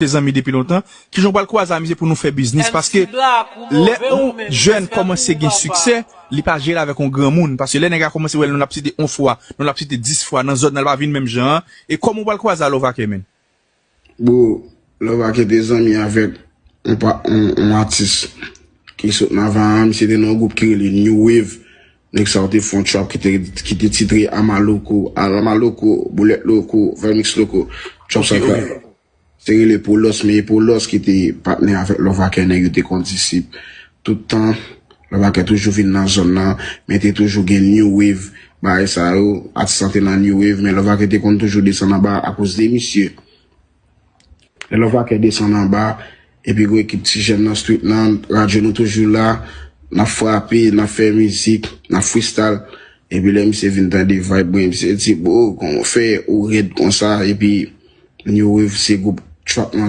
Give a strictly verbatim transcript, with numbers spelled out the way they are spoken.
se zanmi depi lontan. Kijan w pral kwaze a misye pou nou fè biznis? Paske lè yon jèn kòmanse gen siksè, li pa jere avèk yon granmoun. Paske lè nèg la kòmanse wè l, nou n ap site yon fwa, nou n ap site dis fwa nan zòn nan, l pa vin menm jan an. E kòman w pral kwaze a Lova K, menn? Bro, Lova K te zanmi avèk yon, pa, yon, yon atis ki sot nan van an, misye te nan yon gwoup ki rele New Wave. Nèg sa yo te fè yon trap ki te, ki te titre Ama Loko, Ama Loko, Boulèt Loko, Vèmix Loko. Trap sa te te rele Polos, men e Polos ki te patnè avèk Lova K, nèg yo te konn disip. Tout tan, Lova K toujou vin nan zòn nan, men te toujou gen New Wave, bagay sa yo, atis lan te nan New Wave, men Lova K te konn toujou desann anba akoz de misye. Lè Lova K desann anba, epi gon ekip ti jèn nan street lan, radyo nou toujou la, n ap frape, n ap fè mizik, n ap freestyle. Epi lè misye vin tande vibe mwen, misye di, bro, kòman w fè, ou rèd konsa, epi New Wave se gwoup trap nan